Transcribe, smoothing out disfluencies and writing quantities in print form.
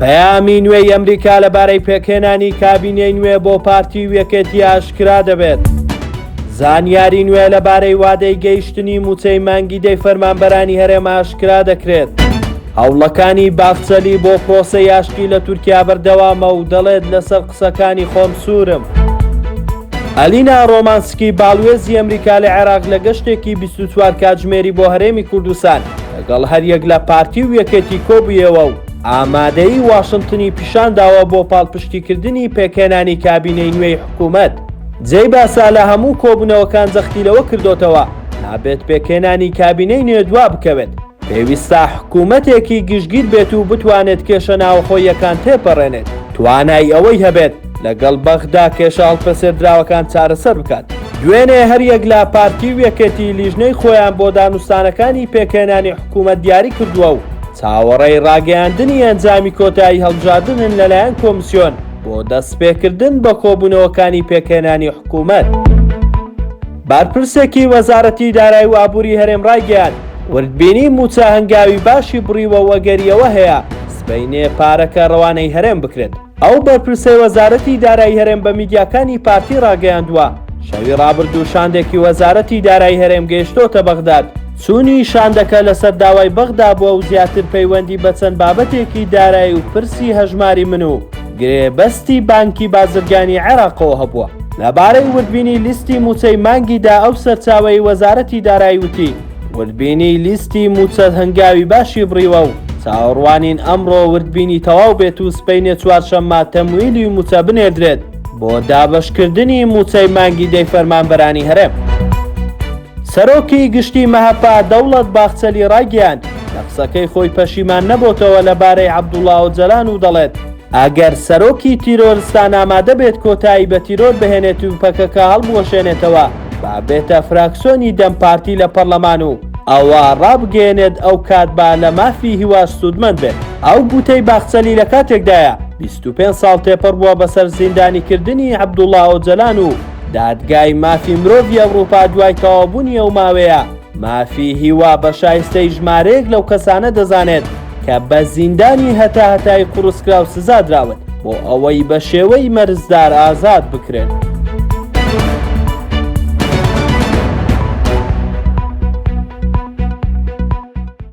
پەیامی نوێی ئەمریکا لەبارەی پێکهێنانی کابینەی نوێ بۆ پارتی و یەکێتی ئاشکرا دەبێت. زانیاری نوێ لەبارەی وادەی گەیشتنی مووچەی مانگی دەی فەرمانبەرانی هەرێم ئاشکرا دەکرێت. هەوڵەکانی باخچەلی بۆ پرۆسەی ئاشتی لە تورکیا بەردەوامە و دەڵێت لەسەر قسەکانی خۆم سوورم. ئەلینا ڕۆمانسکی باڵوێزی ئەمریکا لە عێراق لە گەشتێکی 24 کاتژمێری بۆ هەرێمی کوردستان لەگەڵ هەریەک لە پارتی و یەکێتی کۆبوویەوە و ئامادەیی واشنتنی پیشانداوە بۆ پاڵپشتیکردنی پێکهێنانی کابینەی نوێی حکوومەت. جێی باسە لە هەموو کۆبوونەوەکان جەختی لەوە کردۆتەوە نابێت پێکهێنانی کابینەی نوێ دوا بکەوێت، پێویستە حکوومەتێکی گشتگیر بێت و بتوانێت کێشە ناوەخۆییەکان تێپەڕێنێت، توانای ئەوەی هەبێت لەگەڵ بەغدا کێشە هەڵپەسێردراوەکان چارەسەر بکات. دوێنێ هەریەک لە پارتی و یەکێتی لیژنەی خۆیان بۆ دانوستانەکانی پێکهێنانی حکوومەت دیاری کردووە و چاوەڕێی ڕاگەیاندنی ئەنجامی کۆتایی هەڵبژاردنن لەلایەن کۆمسیۆن بۆ دەستپێکردن بە کۆبوونەوەکانی پێکهێنانی حکوومەت. بەرپرسێکی وەزارەتی دارایی و ئابووری هەرێم ڕایگەیاند، وردبینی مووچە هەنگاوی باشی بڕیوە و ئەگەری ئەوە هەیە سبەینێ پارەکە ڕەوانەی هەرێم بکرێت. ئەو بەرپرسەی وەزارەتی دارایی هەرێم بە میدیاکانی پارتی ڕاگەیاندووە، شەوی ڕابردوو شاندێکی وەزارەتی دارایی هەرێم گەیشتۆتە بەغداد، چوونی شاندەکە لەسەر داوای بەغدا بووە و زیاتر پەیوەندی بە چەند بابەتێکی دارایی و پرسی هەژماری من و گرێبەستی بانکی بازرگانی عێراقەوە هەبووە. لەبارەی وردبینی لیستی مووچەی مانگی دا ئەو سەرچاوەی وەزارەتی دارایی وتی، وردبینی لیستی مووچە هەنگاوی باشی بڕیوە و چاوەڕوانین ئەمڕۆ وردبینی تەواو بێت و سبەینێ چوارشەممە تەمویلی مووچە بنێردرێت بۆ دابەشکردنی مووچەی مانگی دەی فەرمانبەرانی هەرێم. سەرۆکی گشتی مەهەپە دەوڵەت باخچەلی ڕایگەیاند، لە قسەکەی خۆی پەشیمان نەبۆتەوە لەبارەی عەبدوڵا ئۆجەلان و دەڵێت، ئەگەر سەرۆکی تیرۆرستان ئامادە بێت کۆتایی بە تیرۆر بهێنێت و پەکەکە هەڵبوەشێنێتەوە، با بێتە فراکسیۆنی دەم پارتی لە پەڕلەمان و ئەوە ڕابگەیەنێت ئەوکات با لە مافی هیواش سوودمەند بێت. ئەو گوتەی باخچەلی لە کاتێکدایە، 25 ساڵ تێپەڕ بووە بەسەر زیندانیکردنی عەبدوڵا ئۆجەلان و دادگای مافی مرۆڤی ئەوڕوپا دوای تەواوبوونی ئەو ماوەیە مافی هیوا بە شایستەی ژمارەیەک لەو کەسانە دەزانێت کە بە زیندانی هەتاهەتایی قوڕسکراو سزادراون بۆ ئەوەی بە شێوەی مەرجدار ئازاد بکرێن.